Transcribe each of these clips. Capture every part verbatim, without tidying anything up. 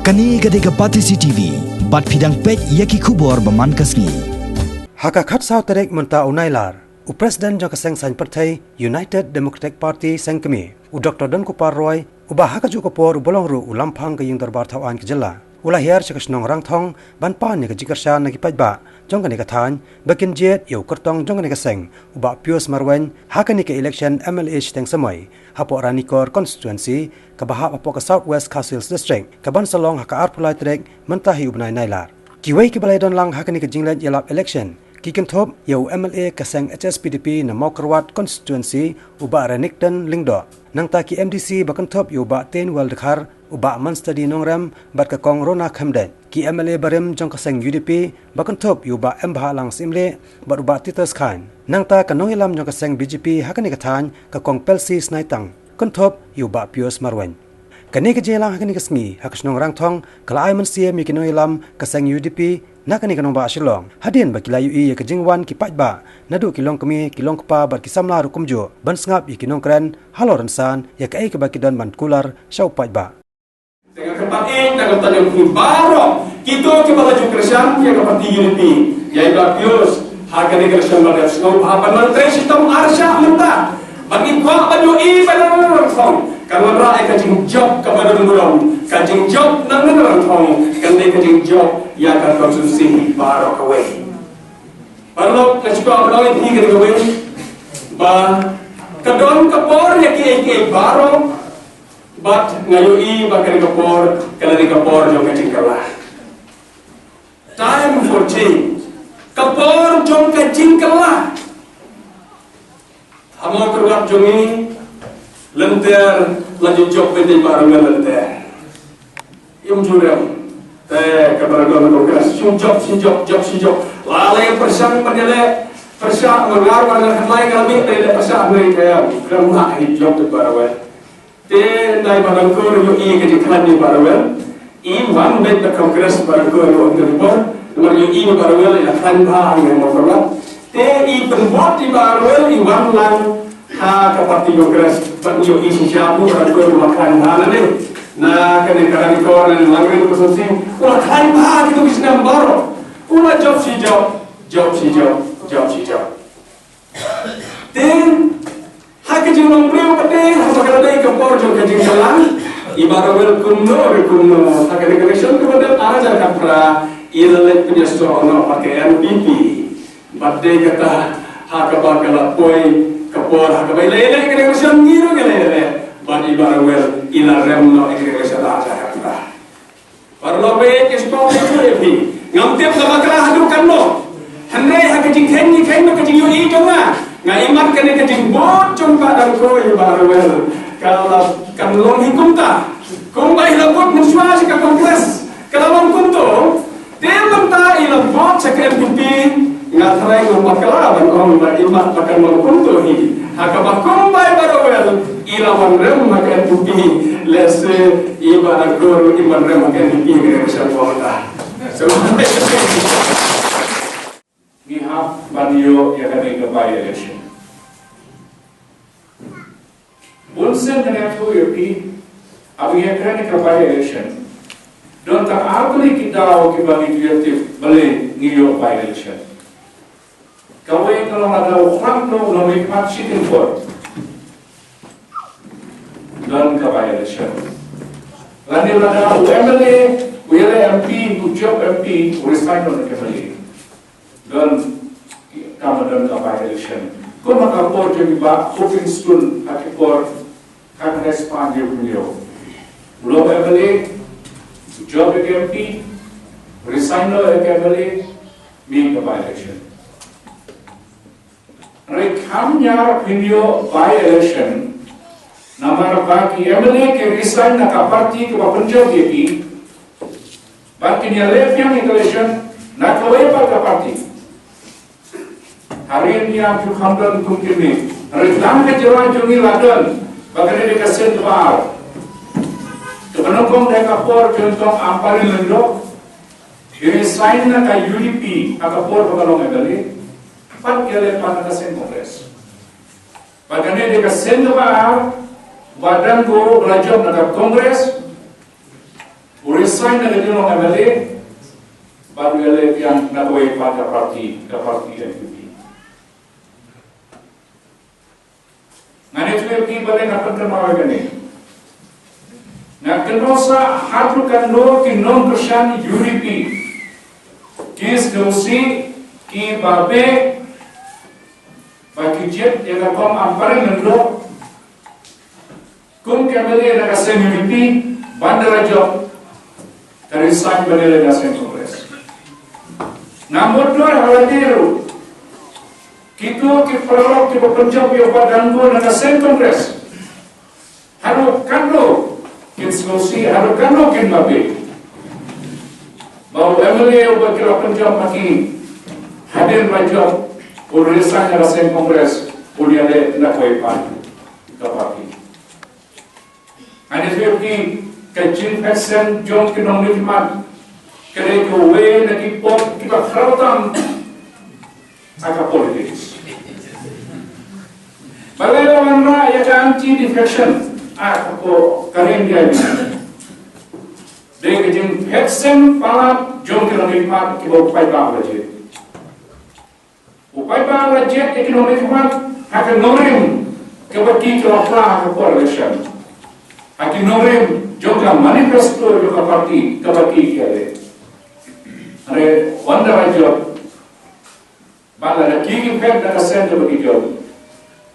Kane ka dei ka Batesi T V, bad phi dang peit ïa ki khubor ba man ka sngi. Ha ka khatsaw tarik mynta u Nailar, u President jong ka seng saiñ pyrthei United Democratic Party seng kmie, u Doctor Donkupar Roy, uba ha kajuh ka por uba long ruh u lamphang ka ïing dorbar thaw aiñ ka jylla, u la hiar sha ka shnong Rangthong ban pan ïa ka jingkyrshan na ki paidbah jong kane ka thaiñ ba kin jied ïa u kyrtong jong kane ka seng, u Bah Pius Marwein, ha kane ka election M L A shiteng samoi hapoh Ranikor constituency, kaba hap hapoh ka South West Khasi Hills District, kaban sa long ha ka arphew lai tarik mynta hi u bnai Nailar. Kiwei kiba la ïadon lang ha kane ka jingleit ïalap election ki kynthup ïa u M L A ka seng H S P D P na Mawkyrwat constituency, u Bah Renikton Lyngdoh. Nangta ki M D C ba kynthup ïa u Bah Teiñwell Dkhar, u Bah Manstadi Nongrem bad ka Kong Rona Khymdeit. Ki M L A barim jong ka seng U D P ba kynthup ïa u Bah Mbahlang Syiemlieh bad u Bah Titus Chyne. Nangta ka nongïalam jong ka seng B J P ha kane ka thaiñ, ka Kong Pelcy Snaitang, kynthup ïa u Bah Pius Marwein. Kane ka jingïalang ha kane ka sngi ha ka shnong Rangthong ka la ai mynsiem ïa ki nongïalam ka seng U D P na kane ka nongbah Shillong, hadien ba ki la ïohi ïa ka jingwan ki paidbah naduh ki longkmie, ki longkpa bad ki samla ruh kumjuh, ban sngap ïa ki nongkren halor rynsan ïa kaei kaba ki don ban kular sha u paidbah. Tang ka party, tang ka party baroh kito kiba la ju kyrshan ïa ka party U D P, ïa i Bah Pius, ha kane ka election ba dep sngewbha ban wan trei shitom ar shah mynta. Ba ngi kwah ban ïohi ba na Rangthong kan wanrah ïa ka jingjop kaba don burom, ka jingjop na Rangthong kan dei ka jingjop ïa ka constituency baroh kawei. Paralok, nga sngewbha ban ong ïa phi kane kawei ba ka don ka por ïa kiei kiei baroh. Bad nga ïohi ba kane ka por ka la dei ka por jong ka jingkylla. Time for change. Ka por jong ka jingkylla. Ha Mawkyrwat jong ngi lynter la ju jop beit i Bah Rewel lynter. Im ju rem. Te ka Bah Rewel ka jop, shi jop, jop, shi jop. La lei pyrshang ban ïaleh pyrshah, ma nga ruh nga khatlai nga la mih ban ïaleh pyrshah hynrei ka em. Khlem lah hi jop i Bah Rewel. Te ynda i Bah Rangkur ïohi ka jingkhlaiñ i Bah Rewel, i wan beit na Congress i Bah Rangkur ruh ha kane ka por, namar ïohi i Bah Rewel i la khlaiñ bha ha Mawkyrwat. Te i pynbud i Bah Rewel i wan lang ha ka party Congress, bad ïohi shisha i Bah Rangkur i la khlaiñ bha nangne. Na kane ka Ranikor, na Langrin constituency, u la khlaiñ bha kito ki snem baroh. U la jop shi jop, jop shi jop, jop shi jop. Te ha ka jinglong briew pat, haba ka la dei ka por jong ka jingkylla, i Bah Rewel kumno re kumno, ha ka election kaba dep ar hajar khatphra, i la leit pynïasoh noh bad ka N P P. Bad dei kata, ha kaba ka la poi ka por, ha kaba i la ïaleh ka election, ngi ruh ngi la ïaleh. Bad i Bah Rewel i la rem noh ïa ka election ar hajar khatphra. Paralok, ba ïeit, nga sngewbha ban ong ïa phi, ngam tip la bakla haduh katno. Hynrei ha ka jingkheiñ, ngi kheiñ bad ka jingïohi jong nga, nga ïohi ba kane ka jingbud jong Bah Rangkur ïa Bah Rewel ka la, kan long hi kumta. Kumba i la bud mynshuwa sha ka Congress ka la long kumto. Te mynta i la bud sha ka N P P, nga tharai ngam bakla ban ong ba i mat ba kan long kumto hi. Ha kaba kumba i Bah Rewel i la wan rem ha ka N P P, lehse i Bah Rangkur i wan rem ha ka N P P, ka rem sha ka mynta. So, ngi hap ban ïoh ïa kane ka by-election. Bun sien nga ïathuh ïa phi, haba ngi ïakren ïa ka by-election, don tang ar tylli ki daw kiba ngi ju ïatip balei ngi ïoh by-election. Kawei ka long lada u Khlad Nongrum u la mihkhmat shiteng vote, don ka by-election. Lane lada u M L A, u ïaleh M P, u jop M P, u resign noh na ka M L A, don, tang ba don ka by-election. Kum ha ka por jong i Bah Hoping Stone ha ki por khatkhyndai spah hynñiew hynñiew. U long M L A, u jop ïa ka M P, u resign noh ïa ka M L A, mih ka by-election. Hynrei kham ñiar phin ïoh by-election namar ba ki M L A ki resign na ka party kaba pynjop ïa ki. Bad kin ïaleh biang ïa ka election na kawei pat ka party. Ha ri India phi kham don kum kine. Hynrei tang ka jylla jong ngi la don ba kane dei ka sien kaba ar. Kaba nyngkong dei ka por jong i Kong Ampareen Lyngdoh, i resign na ka U D P ha ka por ba ka long M L A. Pat ïaleh pat na ka seng Congress. Bad kane dei ka sien kaba ar, Bah Dangor ba la jop na ka Congress, u resign Sign na ka jinglong M L A, bad u ïaleh biang na kawei pat ka party, ka party N P P. Ngan ïathuh ïa phi balei nga pynkynmaw ïa kane. Nga kynmaw sa haduh katno ki nongkyrshan U D P, ki sngewsih kiba beh ba ki jied ïa ka kong Ampareen Lyngdoh kum ka M L A na ka seng U D P, ban da la jop ka resign ban ïaleh na seng Congress. Nga mutdur ha lade ruh, kito ki paralok kiba pynjop ïa u Bah Dangko na ka seng Congress, haduh katno kin sngewsih, haduh katno kin babe ba u M L A uba ki la pynjop ha ki, hadien ba jop, u resign na ka seng Congress, un ïaleh na kawei pat ka party. Ngan ïathuh ïa phi, ka jingphet sem jong ki nongmihkhmat ka dei kawei na ki pop kiba khraw tam ha ka politics. Balei la wanrah ïa ka anti defection, ah, ka por ka ring ïa ni. Dei ka jingphet sem palat jong ki nongmihkhmat kiba u paidbah u la jied. U paidbah u la jied ïa ki nongmihkhmat ha ka nongrim kaba ki la phla ha ka por election, ha ki nongrim jong ka manifesto jong ka party kaba ki ïaleh. Hynrei ynda la jop, bad lada ki ki phet na ka seng kaba ki jop,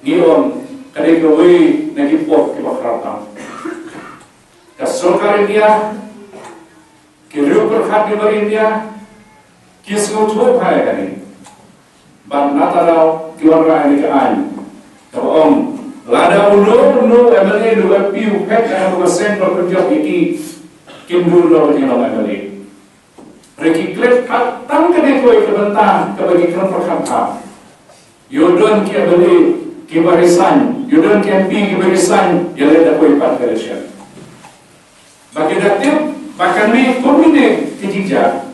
ngi ong ka dei kawei na ki pop kiba khraw tam. Ka sorkar India, ki riew pyrkhat kiba India ki sngewthuh bha ïa kane. Bad nangta daw ki wanrah ïa ka aiñ kaba ong, lada uno uno u M L A ne u M P u phet na kano ka seng ba pynjop ïa ki, kin duh noh ïa ki long M L A. Hynrei ki klet pat tang kane kawei ka bynta kaba ki khlem pyrkhat bha. Ïoh don ki M L A kiba resign, ïoh don ki M P kiba resign, ïaleh da kawei pat ka election. Ba ki da tip ba kane kumne ki jingjia.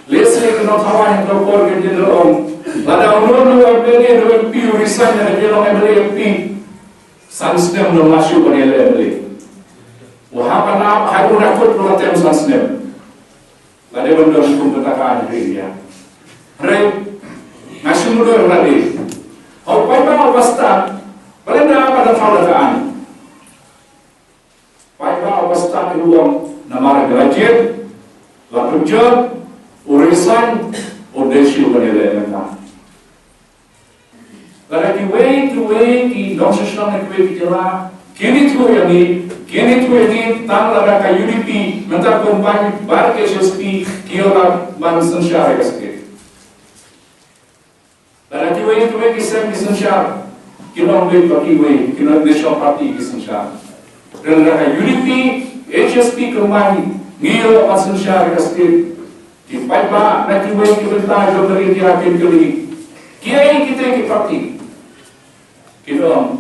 Lehse ki nongthaw aiñ ha ka por ki la ong, lada uno uno u M L A ne u M P u resign na ka jinglong M L A M P, san snem ym lah shuh ban ïaleh M L A. U hap ban ap haduh ba kut, u la tem san snem. Lada ban don kum kata ka aiñ ha India. Hynrei nga shu mutdur lade, ha u paidbah uba stad, balei da ap ban thaw da ka aiñ? Paidbah uba stad u ong, namar ka la jied, la pynjop, u resign, u dei shuh ban ïaleh mynta. Lada kiwei kiwei ki nongshong shnong na kiwei ki jylla kin ïathuh ïa ngi, kin ïathuh ïa ngi tang lada ka U D P mynta combine bad ka H S P, ki ïoh lad ban synshar ïa ka state. Lada kiwei kiwei ki seng ki synshar, kin ong beit ba kiwei ki national party ki synshar. Hynrei lada ka U D P, H S P combine, ngi ïoh lad ban synshar ïa ka state. Ki paidbah na kiwei ki bynta jong ka ri India kin kylli, kiei kita ki party? Kin ong,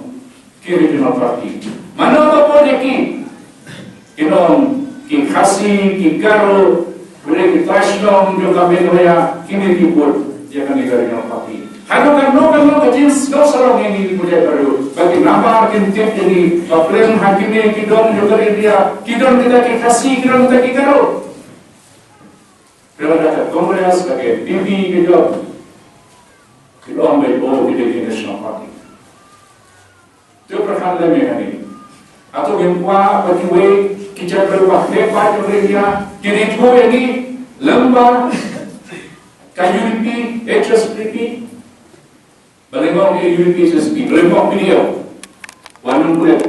ki regional party. Mano ba bud ïa ki? Kin ong, ki Khasi, ki Garo, bad ki trai shnong jong ka Meghalaya, kine ki bud ïa kane ka regional party. Haduh katno katno ka jingsngew sarong ïa ngi ki paidbah baroh, ba ki namar kin tip ïa ngi ba plem ha kine ki dong jong ka ri India, ki don kita ki Khasi, ki don kita ki Garo. Hynrei lada ka Congress, ka N P P ka jop, ki ong beit, oh, ki dei ki national party. Te pyrkhat lem ïa kane. Hato ngim kwah ba kiwei ki jaitbynriew ba heh paid jong ka ri India kin ïathuh ïa ngi lem bad ka U D P, H S P P? Balei ngim ong U D P H S P, balei ngim ong P D F? Wan ym pyrkhat.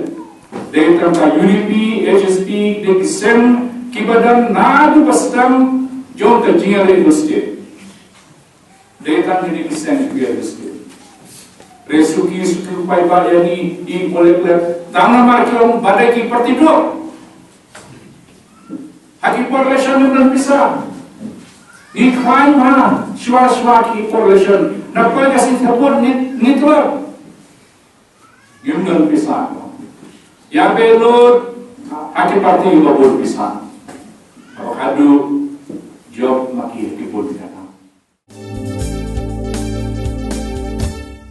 Dei tang ka U D P, H S P, dei ki seng kiba don naduh ba sdang jong ka jingïaleh state. Dei tang kine ki seng kiba ïaleh state. Hynrei suki suki u paidbah ïa ngi, i pole pole, tang namar ki ong ba dei ki party doh. Ha ki por election ngim don pisa. Ngi khlaiñ bha shuwa shuwa ki por election. Na poi ka sngi kaba bud ngi, ngi tlot. Ngim don pisa. Ïa beh lut ha ki party ba bun pisa. Haba haduh